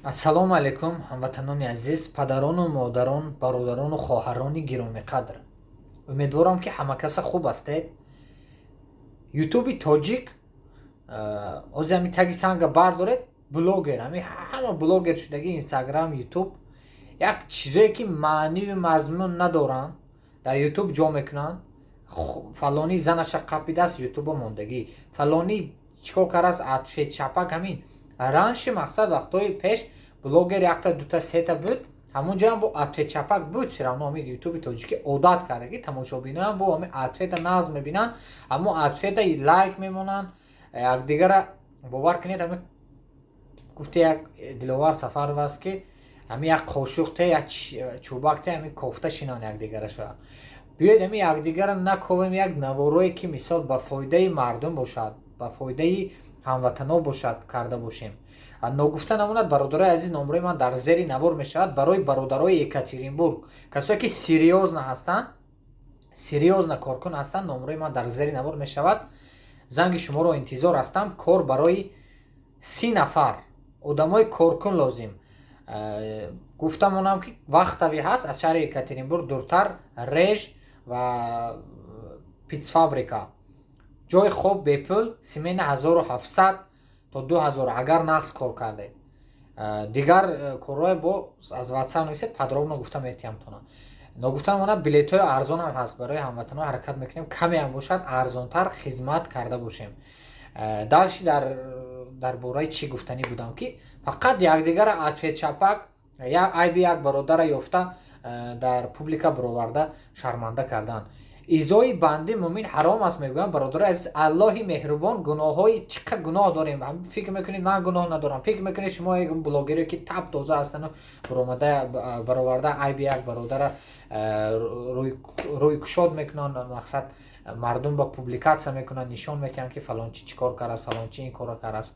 Ассалому алайкум, ҳамватанони азиз, падарону модарон, бародарону хоҳарони гиромиқадр. Умедворам, ки ҳамакаса хуб ҳастед. Ютуби тоҷик ҳозир ҳами таги санга бардоред, блогер, ҳами ҳама блогер шудаги, Инстаграм, Ютуб, як чизое ки маънию мазмун надоранд, дар Ютуб ҷо мекунанд. Фалонӣ занаша қапидааст, Ютуба мондагӣ, фалонӣ чӣ кор кардааст, ответ чапак. Ҳамин раньше, мақсад, вақтҳои пеш блогер якта, дута, сета буд, ҳамон ҷоам бо ответ чапак буд. Всё равно ҳами Ютуби тоҷикӣ одат карда, ки тамошобиноам бо ҳами ответа нағз мебинанд, ҳамон ответа лайк мемонанд якдигара. Бовар кунед, ҳами гуфти як Диловар Сафаров аст, ки ҳами як қошуқ те, як чӯбак те, ҳами кофта шинанд якдигараша. Биёед, ҳами якдигара наковем, як наворое ки, мисол, ба фоидаи мардум бошад, ба фоидаи ҳамватанҳо бошад, карда бошем. Ногуфта намонад, бародарои азиз, номрои ман дар зери навор мешавад. Барои бародарои Екатеринбург, касое ки серьёзно ҳастанд, серьёзно коркун ҳастанд, номрои ман дар зери навор мешавад, занги шуморо интизор ҳастам. Кор барои 30 нафар одамои коркун лозим. Гуфта монам, ки вахтовый ҳаст, аз шаҳри Екатеринбург дуртар, Реж ва птицефабрика. Ҷои хоб бепул, смена 1700 то 2000, агар нағз кор кардед. Дигар корҳое бо аз WhatsApp нависед, подробно гуфта метиҳамтона. Ногуфта монад, билетҳои арзонам ҳаст барои ҳамватанҳо. Ҳаракат мекунем, камеам бошад, арзонтар хизмат карда бошем. Дальше дар бораи чӣ гуфтанӣ будам, ки фақат якдигара ответ чапак, як айби як бародара ёфта, дар публика бароварда шарманда кардан. Изои банди мӯмин ҳаром аст, мегӯям. Бародари азиз, Аллоҳи меҳрубон гуноҳҳои чӣ қадр гуноҳ дорем. Фикр мекунед, ман гуноҳ надорам? Фикр мекунед, шумо як блогере ки тап тоза ҳастану баромада бароварда айби як бародара рӯйкушод мекунанд, мақсад, мардум ба публикация мекунанд, нишон медиҳанд, ки фалончи чӣ кор кардааст, фалончи ин корро кардааст.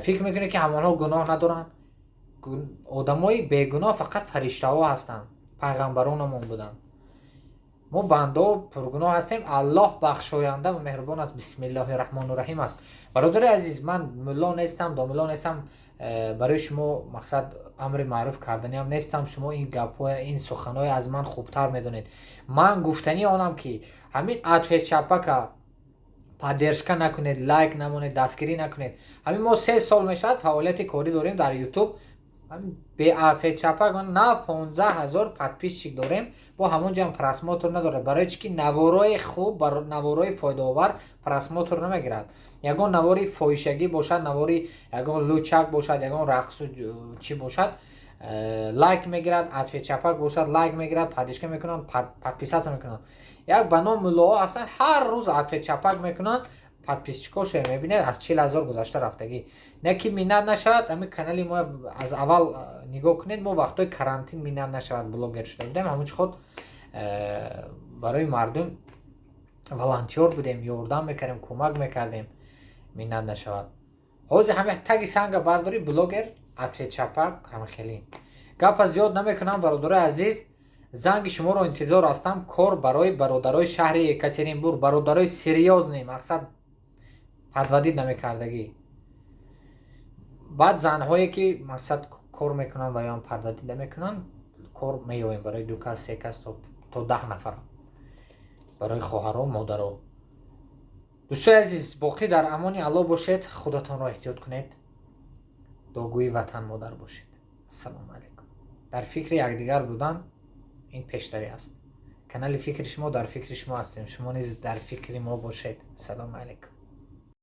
Фикр мекунед, ки ҳамонҳо гуноҳ надоранд? Одамои бегуноҳ фақат фариштаҳо ҳастанд, пайғамбаронамон буданд. Мо бандао пургуноҳ ҳастем. Аллоҳ бахшоянда ва меҳрубон аст. Бисмиллоҳи раҳмону раҳим аст. Бародари азиз, ман мулло нестам, домулло нестам, барои шумо, мақсад, амри маъруф карданиам нестам. Шумо ин гапҳоя, ин суханҳое аз ман хубтар медонед. Ман гуфтанӣ онам, ки ҳамин ответ чапака поддержка накунед, лайк намонед, дастгирӣ накунед. Ҳамин мо 3 сол мешавад фаъолияти корӣ дорем дар Ютуб. Бе ответ чапак на 15 000 подписчик дорем, бо ҳамон ҷам просмотр надорад. Барои чӣ ки наворои хуб, наворои фоидаовар просмотр намегирад. Ягон навори фоҳишагӣ бошад, навори ягон лучак бошад, ягон рақсу чӣ бошад, лайк мегирад, ответ чапак бошад, лайк мегирад, поддержка мекунанд, подписаться мекунанд. Як ба ном муллоҳо ҳастанд, ҳар рӯз ответ чапак мекунанд, подписчикошо мебинед, аз 40 000 гузашта рафтагӣ. Не ки миннат нашавад, ҳамин канали мо аз аввал нигоҳ кунед, мо вақтҳои карантин, миннат нашавад, блогер шуда будем, ҳамун чи худ барои мардум волонтёр будем, ёрдам мекардем, кӯмак мекардем. Миннат нашавад, ҳозир ҳами таги санга бардорӣ, блогер ответ чапак, ҳама хеле. Гапа зиёд намекунам, бародарои азиз, занги шуморо интизор ҳастам. Кор барои бародарои шаҳри Екатеринбург, бародарои серьёзный, мақсад, подводить намекардагӣ. Баъд занҳое ки, мақсад, кор мекунанд ва ё подводить намекунанд, кор меёбем барои ду кас, се кас то 10 нафар, барои хоҳаро, модаро. Дӯстои азиз, боқӣ дар амони Аллоҳ бошед, худатонро эҳтиёт кунед, дуогӯи ватан модар бошед. Ассалому алайкум. Дар фикри якдигар будан ин пешравӣ аст. Канали Фикри шумо, дар фикри шумо ҳастем, шумо низ дар фикри мо бошед. Ассалому алайкум.